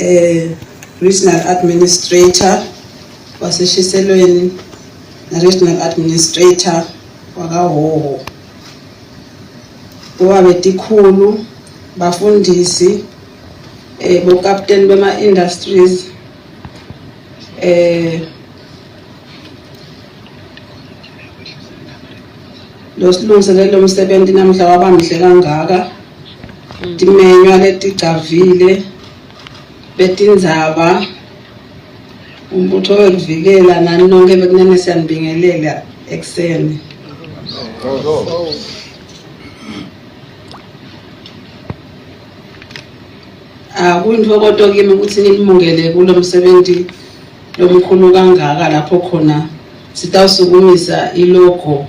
eh regional administrator waseShiselweni na regional administrator wakaHhohho. Bobabe tikhulu, bafundisi, eh bokapteni bema industries eh losilungiselele lo msebenzi namhla waba mhle kangaka timenywa letigcavile betindzaba umbutho wekuvikela nani nonke bekunene siyanibingelela ekuseni Akuyintokoto kimi ukuthi nginimukele kulo msebenzi lomkhulu kangaka lapho khona sitawusukumisa ilogo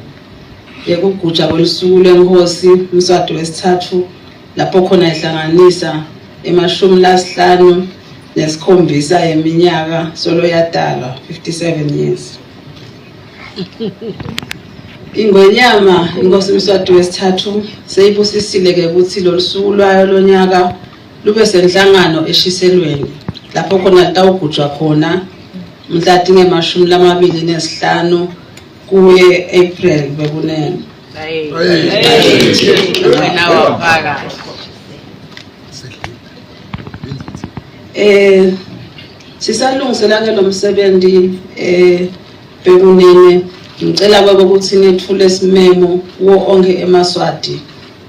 yekuguja kwelusuku lwenkosi Mswati wesithathu lapho khona ihlanganisa emashumi lasihlanu nesikhombisa yeminyaka solo yadalwa 57 years. Ingwenyama inkosi Mswati wesithathu seyibusisile ke ukuthi lolu suku lwayo lonyaka lube senhlangano eshiselweni lapho khona litawugujwa khona mhla tingemashumi lamabili nesihlanu kuye April bekunene. Eh sisalungisela ke lo msebenzi eh bekunene ngicela kwabo ukuthi nethule isimemo kuwo onke emaSwati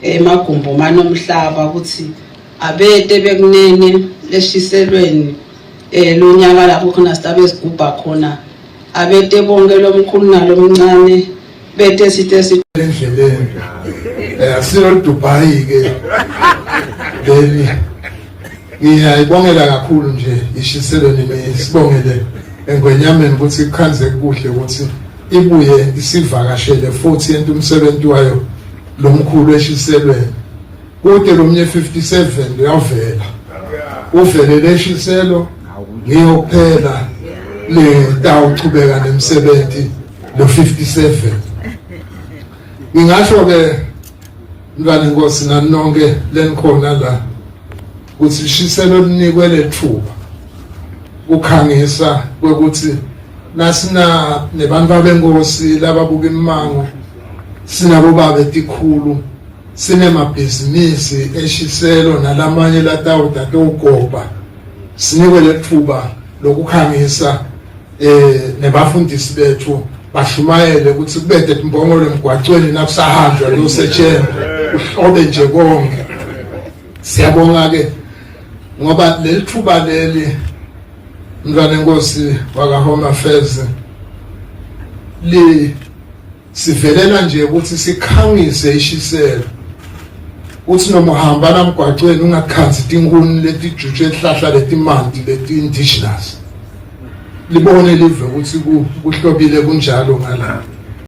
emagumbi omane omhlaba ukuthi abete bekunene eshiselweni eh lonyaka lapho khona sitabe sigubha khona abete bonke lomkhulu nalomncane bete site si endleleni eh asilo Dubai ke leli ngiyayibongela kakhulu nje ishiselweni sibongele engwenyameni ukuthi kukhanze kuhle ukuthi ibuye isivakashele futhi yenta umsebenzi wayo lomkhulu eshiselweni kude lomnye 57 uyavela uvelele eshiselo ngiyo kuphela le tawuchubeka nemsebenzi lo 57 ngingasho ke mntwana inkosi nani nonke lenikhona la ukuthi ishiselo linikwe lethuba kukhangisa kwekuthi nasina nebantu benkosi lababuka imimango sinabo babe tikhulu sinemabhizinisi eshiselo nalamanye latawuda towugoba sinikwe lethuba lokukhangisa eh nebafundisi bethu bashumayele ukuthi kubede timbongolo emgwacweni nakusahanjwa losetsheni uhlobe nje konke siyabonga ke ngoba leli thuba leli mntwana enkosi waka Home Affairs li sivelela nje ukuthi sikhangise ishiselo uthi noma uhamba lamgwacweni ungakhanzi tinkuni letijutshwe ehlahla letimanti leti indigenous libone live ukuthi kuhlobile kunjalo ngala.